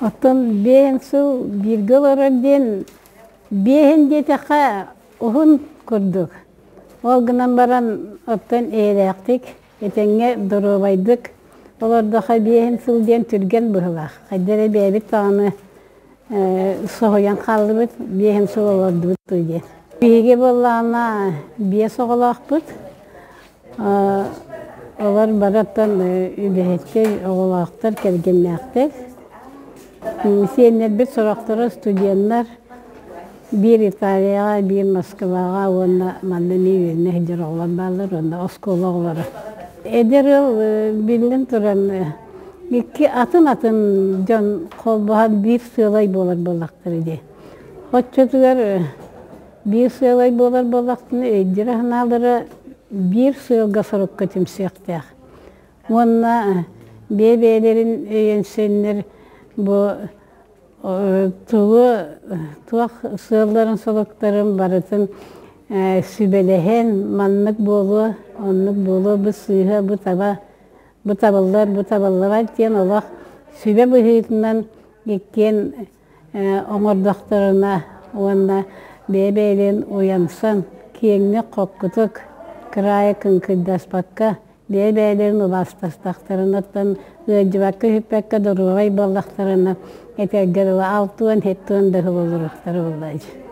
Оттон биэһин сыл бииргэ олорор диэн биэһин диэтэххэ уһун курдук. Ол гынан баран оттон эйэлээхтик, этэҥҥэ доруобайдык олордоххо биэһин сыл диэн түргэн быһыылаах. Хайда эрэ бэйэбит даҕаны соһуйан хааллыбыт, биэһин сыл олордубут диэн. Биһиги буоллаҕына биэс оҕолоохпут. Олор барыттан үлэһиттэр, оҕолоохтор, кэргэннээхтэр. Сиэннэрбит сорохторо студеннар, биир Италияҕа, биир Москваҕа уонна манна эмиэ үөрэнэ сылдьар оҕолор бааллар уонна оскуола оҕолоро. Эдэр ыал биллэн туран икки атын-атын дьон холбоһон биир сыалай буолар буоллахтара дии. Оччотугар биир сыалай буолар буоллахтарына өйдөрө-санаалара биир сыалга-сорукка түмсүөхтээх. Уонна бэйэ-бэйэлэрин өйөнсөннөр бу тугу туох сыалларын-соруктарын барытын сүбэлэһэн маннык буолуо, оннук буолуо, бу сыыһа, бу таба, бу табыллар, бу табыллыбат диэн олох сүбэ быһыытынан иккиэн оҥордохторуна уонна бэйэ-бэйэлэрин уйансан, киэҥник-хоккутук, кыраайы кыҥкыйдаспакка, бэйэ-бэйэлэрин убаастастахтарына, ыалдьыбакка-сүппэккэ доруобай буоллахтарына, этэргэ дылы 67 да сыл олоруохтара буоллаҕа.